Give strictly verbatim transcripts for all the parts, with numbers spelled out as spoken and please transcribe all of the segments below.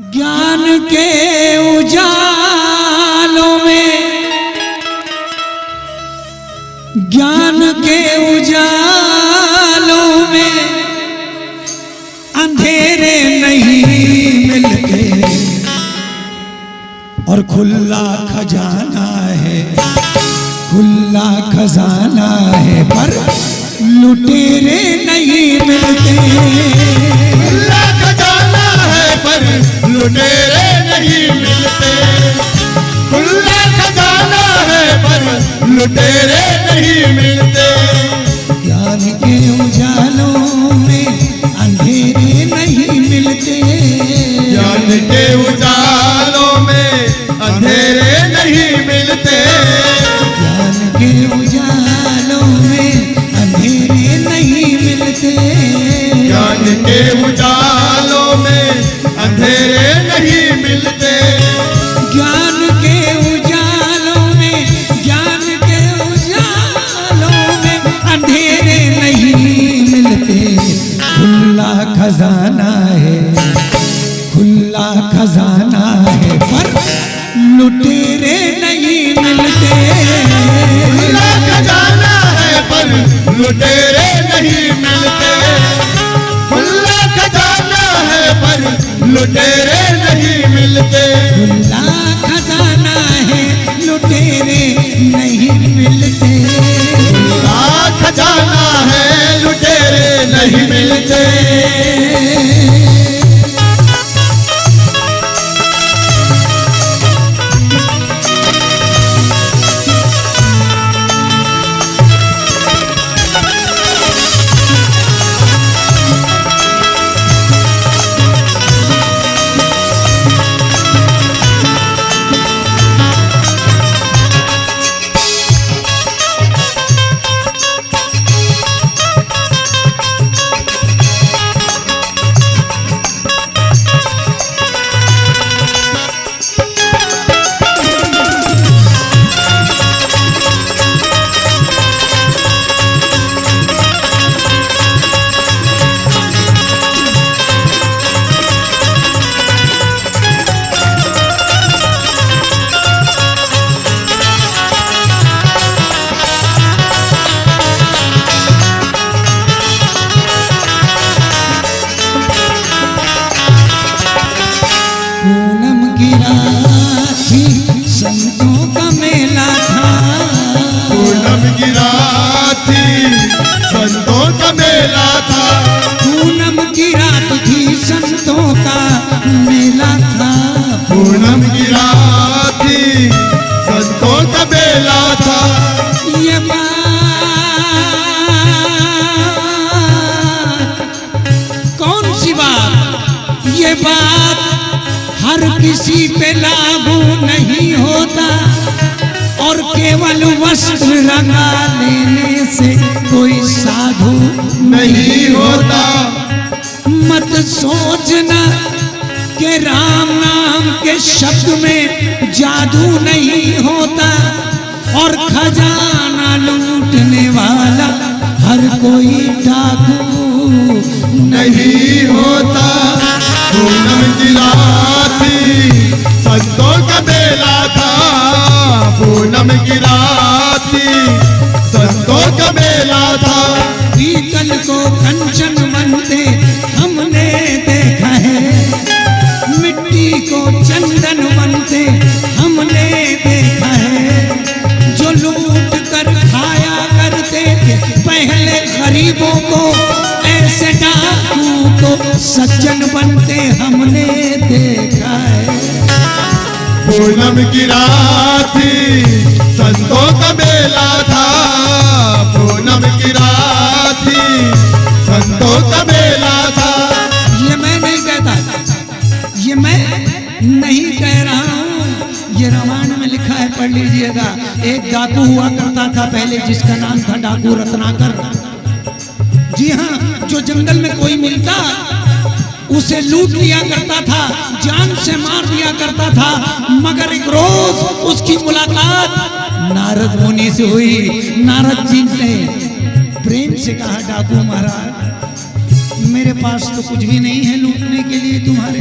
ज्ञान के उजालों में, ज्ञान के उजालों में अंधेरे नहीं मिलते, और खुला खजाना है, खुला खजाना है, पर लुटेरे नहीं मिलते। खुला खजाना है, पर लुटेरे नहीं मिलते। खुला खजाना है, पर लुटेरे नहीं मिलते। ज्ञान के उजालों में अंधेरे नहीं मिलते। ज्ञान के उजालों में अंधेरे नहीं मिलते। ज्ञान के उजालों में अंधेरे नहीं मिलते। ज्ञान के उजालों में अंधेरे नहीं मिलते। ज्ञान के उजालों में, ज्ञान के उजालों में अंधेरे नहीं मिलते। खुला खजाना है, खुला खजाना है, पर लुटेरे नहीं मिलते। खुला खजाना है, पर लुटेरे नहीं मिलते। खुला खजाना है, पर लुटेरे नहीं मिलते। खुला खजाना है, लुटेरे नहीं मिलते। खुला खजाना है, लुटेरे नहीं मिलते। पूनम की रात थी, संतों का मेला था। पूनम की रात थी, संतों का मेला था। पूनम की रात थी, संतों का मेला था। पूनम की रात थी, संतों का मेला था। ये बात कौन सी बात? ये बात हर किसी पे लागू नहीं होता, और केवल वस्त्र रंगा लेने से कोई साधु नहीं होता। मत सोचना कि राम नाम के शब्द में जादू नहीं होता, और खजाना लूटने वाला हर कोई डाकू नहीं होता। पूनम की रात थी, संतों का मेला था। पूनम की रात थी, संतों का मेला था। पीतल को कंचन बनते हमने देखा है, मिट्टी को चंदन बनते हमने देखा है। जो लूट कर खाया करते थे पहले गरीबों को, ऐसे डाकू को सज्जन बनते हमने देखा है। पूनम की रात थी, संतों का मेला था। पूनम की रात थी, संतों का मेला था। ये मैं नहीं कहता, ये मैं नहीं कह रहा हूँ, ये रामायण में लिखा है, पढ़ लीजिएगा। एक डाकू हुआ करता था पहले, जिसका नाम था डाकू रत्नाकर। जी हाँ, जो जंगल में कोई मिलता, उसे लूट लिया करता था, जान से मार दिया करता था। मगर एक रोज उसकी मुलाकात नारद मुनि से हुई। नारद जी ने प्रेम से कहा, "डाकू महाराज, मेरे पास तो कुछ भी नहीं है लूटने के लिए तुम्हारे,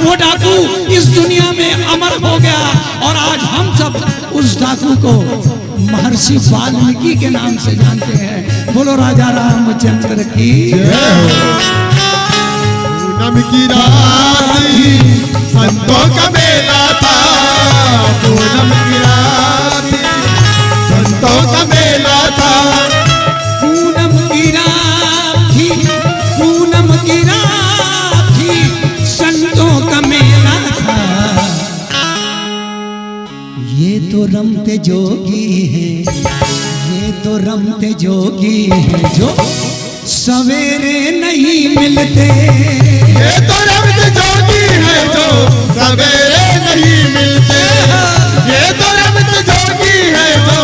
वो डाकू इस दुनिया में अमर हो गया। और आज हम सब उस डाकू को महर्षि वाल्मीकि के नाम से जानते हैं। बोलो राजा रामचंद्र की। जय हो। पूनम की रात थी, संतों का मेला था। पूनम की रात थी, संतों का मेला था। पूनम की रात थी, पूनम की रात थी, संतों का मेला था। ये तो रमते जोगी हैं, ये तो रमते जोगी हैं, जो सवेरे नहीं मिलते। ये तो रमते जोगी हैं, जो सवेरे नहीं मिलते। ये तो रमते जोगी हैं, जो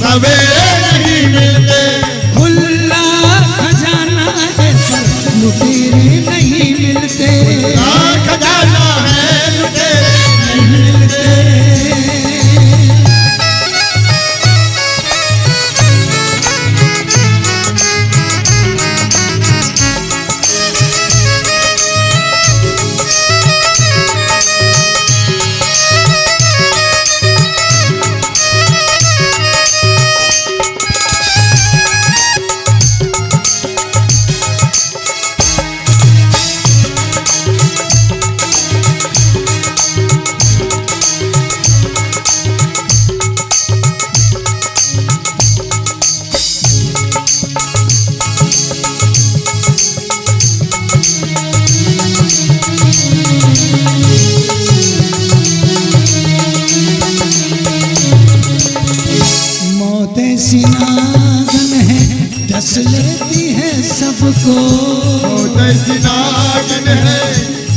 सवेरे नहीं मिलते। खुला खजाना है, पर लुटेरे नहीं मिलते। खुला खजाना है, लुटेरे नहीं मिलते। मौत ऐसी नागन है, डस लेती है सबको। मौत ऐसी नागन है,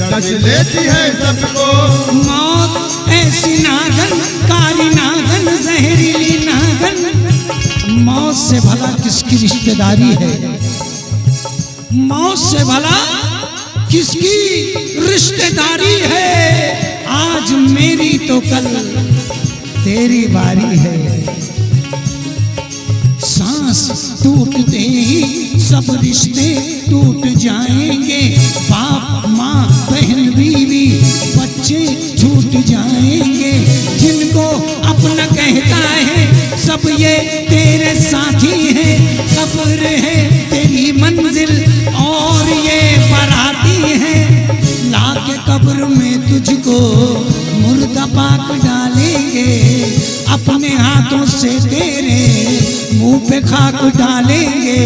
डस लेती है सबको। मौत ऐसी नागन, कारी नागन, जहरीली नागन। मौत से भला किसकी रिश्तेदारी है? मौत से भला किसकी रिश्तेदारी है? आज मेरी तो कल तेरी बारी है। सांस टूटते ही सब रिश्ते टूट जाएंगे। बाप, माँ, बहन, बीवी, बच्चे छूट जाएंगे। जिनको अपना कहता है, सब ये तेरे साथी हैं। कब्र है तेरी मंजिल और ये बाराती हैं। लाके कब्र में तुझको मुर्दा पाक डालेंगे। अपने हाथों से तेरे मुंह पे खाक डालेंगे।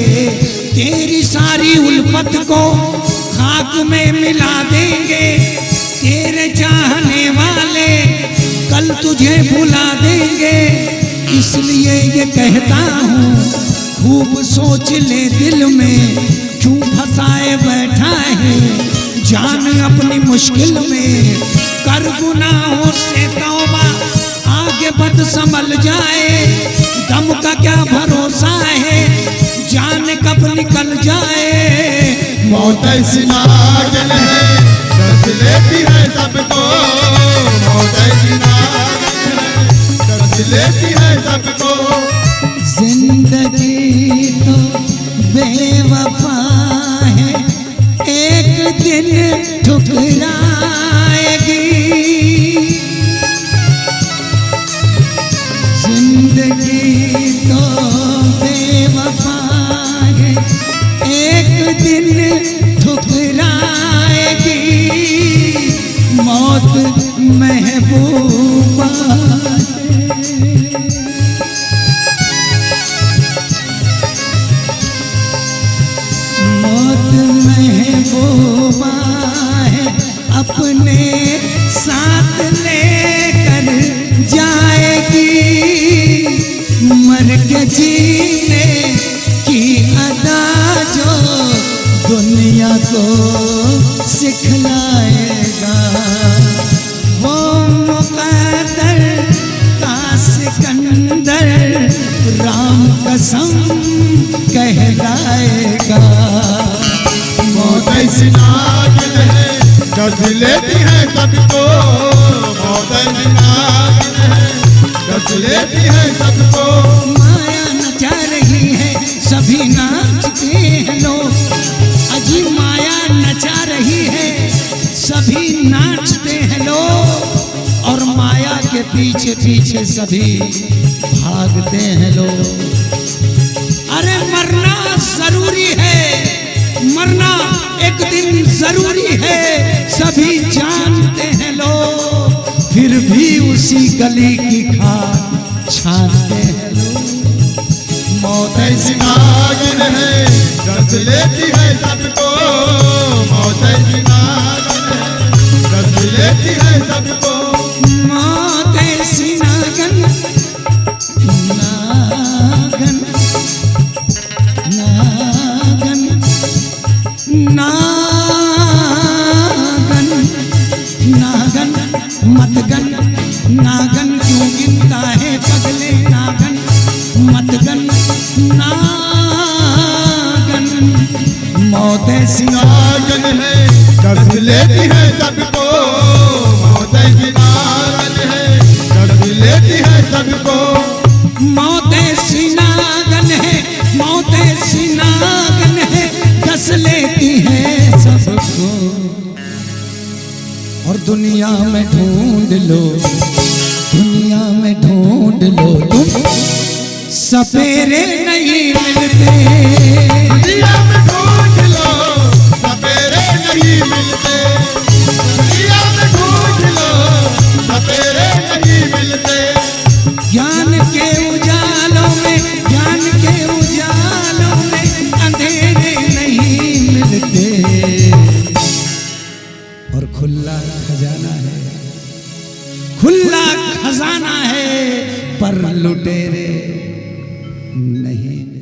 तेरी सारी उल्फत को खाक में मिला देंगे। तेरे चाहने वाले कल तुझे भुला देंगे। इसलिए ये कहता हूँ, खूब सोच ले दिल में, क्यों फंसाए बैठा है जान अपनी मुश्किल में। कर गुनाहों से तौबा, आगे बद संभल जाए। दम का क्या भरोसा है, जान कब निकल जाए। मौत ऐसी नागिन है, डस लेती है सबको। मौत ऐसी नागिन है, डस लेती है सबको। जिंदगी तो बेवफा है, एक दिन ठुकराएगी। कस लेती है सबको, मौत ऐसी नागिन है, कस लेती है सबको। माया नचा रही है, सभी नाचते हैं लोग। अजी, माया नचा रही है, सभी नाचते हैं लोग। और माया के पीछे पीछे सभी भागते हैं लोग। अरे, मरना जरूरी है, मरना एक दिन जरूरी है, सभी जानते हैं लोग, फिर भी उसी गली की खाट छानते हैं लोग। मौत ऐसी नागिन है, कस लेती है सबको। मौत ऐसी नागिन है, कस लेती है सबको। मौत ऐसी नागन, नागन, नागन, नागन, नागन, मतगन, नागन क्यों गिनता है पगले? नागन, मतगन, नागन। मौत ऐसी नागिन है, कस लेती है सबको। मौत ऐसी नागिन है, कस लेती है सबको। मौत ऐसी नागन है, मौत ऐसी नागन है, कस लेती है सबको। और दुनिया में ढूंढ लो, दुनिया में ढूंढ लो तुम, सपेरे नहीं मिलते। दुनिया में ढूंढ लो, सपेरे नहीं मिलते। दुनिया में ढूंढ लो, सपेरे नहीं मिलते। ज्ञान के उजालों में, ज्ञान के उजालों में अंधेरे नहीं मिलते। और खुला खजाना है, खुला खजाना है, पर लुटेरे नहीं।